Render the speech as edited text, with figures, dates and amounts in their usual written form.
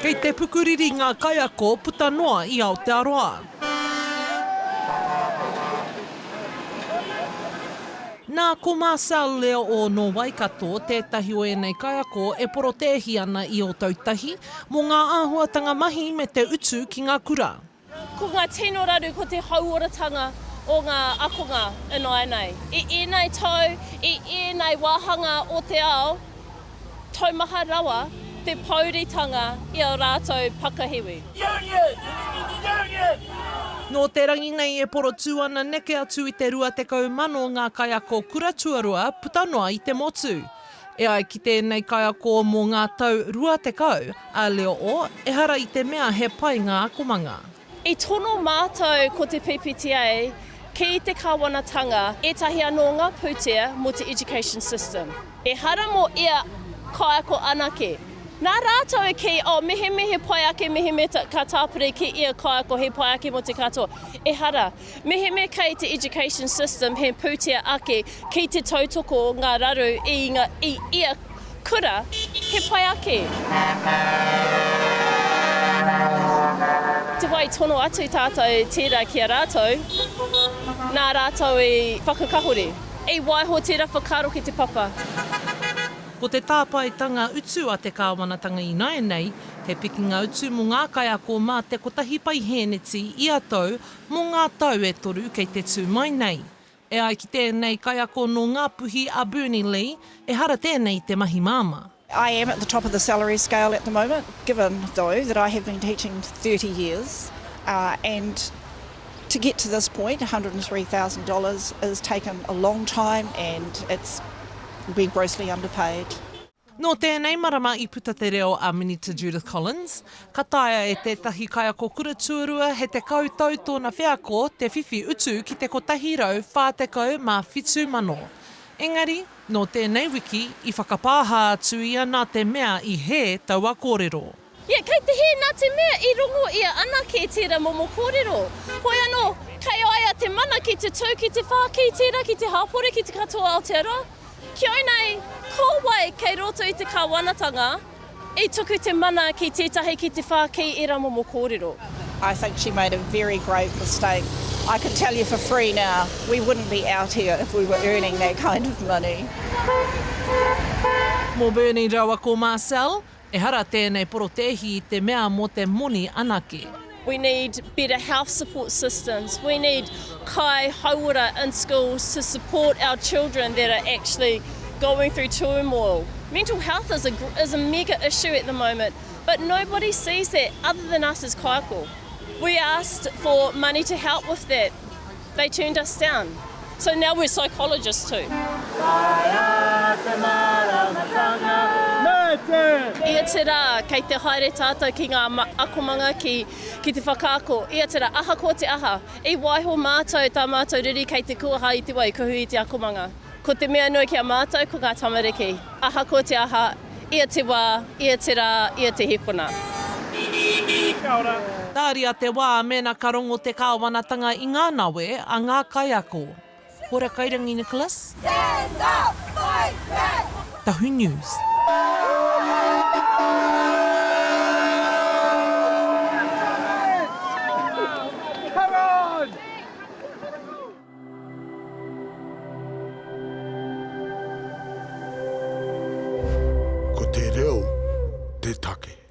Kei te pukuriri ngā kaiako puta noa i Aotearoa. Nā, ko Marcel Leoo nō Waikato tētahi o ēnei kaiako e porotēhi ana i Ōtautahi mō ngā āhuatanga mahi me te utu ki ngā kura. Ko ngā tino raru ko te hauoratanga o ngā akonga ināianei. I ēnei tau, i ēnei wāhanga o te ao, taumaha rawa te pouritanga i a rātou pakahiwi. Union! Union! Nō te rangi nei e porotū ana neke atu i te 20,000 ngā kaiako kura tuarua puta noa i te motu. E ai ki tēnei kaiako mō ngā tau 20, a Leo O, ehara i te mea he pai ngā akomanga. I tono mātou ko te PPTA ki te kāwanatanga ētahi anō ngā pūtea mō te education system. Ehara mō ia kaiako anake. Nā rātou i kī, oh, mehemea he pai ake mehemea ka tāpiri ki ia kaiako he pai ake mō te katoa. Ehara. Mehemea kei te education system he pūtea ake ki te tautoko ngā raru i ngā, i ia kura, he pai ake. Te wā i tono atu tātou tērā ki a rātou, nā rātou i whakakahore. I waiho tērā whakaaro ki te papa. Ko te tāpaetanga utu a te kāwanatanga ināianei, he pikinga utu mō ngā kaiako mā te kotahi paihēneti ia tau mō ngā tau e toru kei te tū mai nei. E ai ki tēnei kaiako nō Ngāpuhi a Bernie Lee, ehara tēnei i te mahi māmā. I am at the top of the salary scale at the moment, given though that I have been teaching 30 years and to get to this point, $103,000 has taken a long time and it's been grossly underpaid. Nō tēnei marama i puta te reo a Minita Judith Collins, ka taea e tētahi kaiako kura tuarua he 10 tau tōna wheako te whiwhi utu ki te 147,000. Engari, nō tēnei wiki i whakapāha atu ia nā te mea i hē taua kōrero. Yeah, kei te hē nā te mea i rongo ia anake tērā momo kōrero. Hoi anō, kei a ia te mana ki te tū, ki te whākī tērā, ki te hapori, ki te katoa Aotearoa. Ki au nei, ko wai kei roto i te kāwanatanga i tuku te mana ki tētahi ki te whākī ērā momo kōrero? I think she made a very grave mistake. I can tell you for free now, we wouldn't be out here if we were earning that kind of money. Mō Bernie rāua ko Marcel, Ehara tēnei porotēhi i te mea mō te moni anake. We need better health support systems, we need kai hauora in schools to support our children that are actually going through turmoil. Mental health is a, is a mega issue at the moment, but nobody sees that other than us as kaiako. We asked for money to help with that, They turned us down. So now we're psychologists too. Ia te rā, kei te haere tātou ki ngā akomanga ki, ki te whakaako. Ia te rā, ahakoa te aha, i waiho mātou tā mātou riri kei te kuaha i te wā i kuhu i te akomanga. Ko te mea nui ki a mātou ko ngā tamariki. Ahakoa te aha, ia te wā, ia te rā, ia te hikona. Kia ora. Tāria te wā mēnā ka rongo te kāwanatanga i ngā nawe a ngā kaiako. Hora Kairangi Nicholas. Stand up, fight back! Tahu News. Come on! Ko te reo te take.